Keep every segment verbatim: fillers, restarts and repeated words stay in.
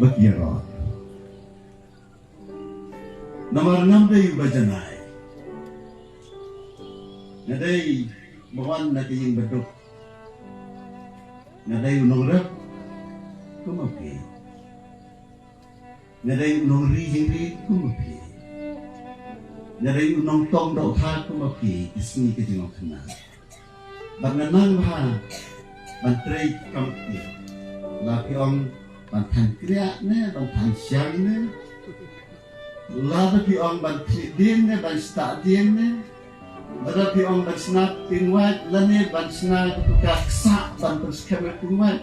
Ba ki ïarap. Namar ngam dei uba janai. Nga dei ba wan na ka ïing ba duk. Nga dei u nongrep kumba phi. Nga dei u nongri jingri kumba phi. Nga dei u nongtong dohkha kumba phi. Ka sngi ka jinglong khynnah. Bad nga nang bha ban trei kam phi. La phi ong ban thang kriah ne, ban thang siang ne. La da phi ong ban khlieh dien ne, ban stah dien ne. La da phi ong ban sna pingwait, lane ban sna ka puka ksah, ban pynskhem ïa pingwait.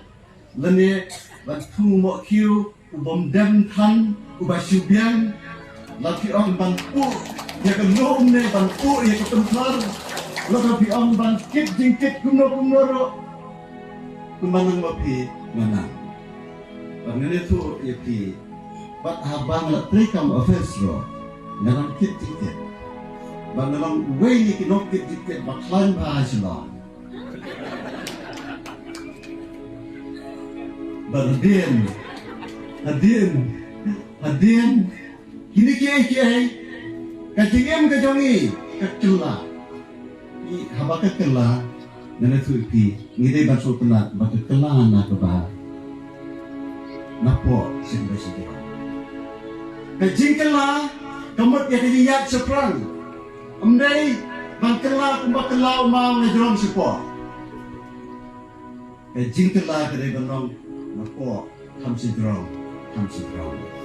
Lane ban thung moh khiew, u bym dem than, uba shu biang. La phi ong ban puh ïa ka lum ne, ban puh ïa ka pynthor. La da phi ong ban kit jingkit kumno kumno ruh. Kumba nang ma phi nga nang. Bad ngan ïathuh ïa phi. Bad haba nga la trei kam office ruh, nga nang kit jingkit. Bad nga long uwei na ki nongkit jingkit ba khlaiñ bha ha Shillong. Bad hadien, hadien, hadien kine kiei kiei, ka jingim ka jong ngi ka kylla. Ngi haba ka kylla, ngan ïathuh ïa phi, ngi dei ban sngewtynnat ba ka kylla na kaba napoh sha kaba shajrong. Ka jingkylla ka mut ïa ka jingïaid shaphrang. Ym dei ban kylla kumba kylla u maw na jrong shapoh. Ka jingkylla ka dei ban long napoh, kham shajrong, kham shajrong.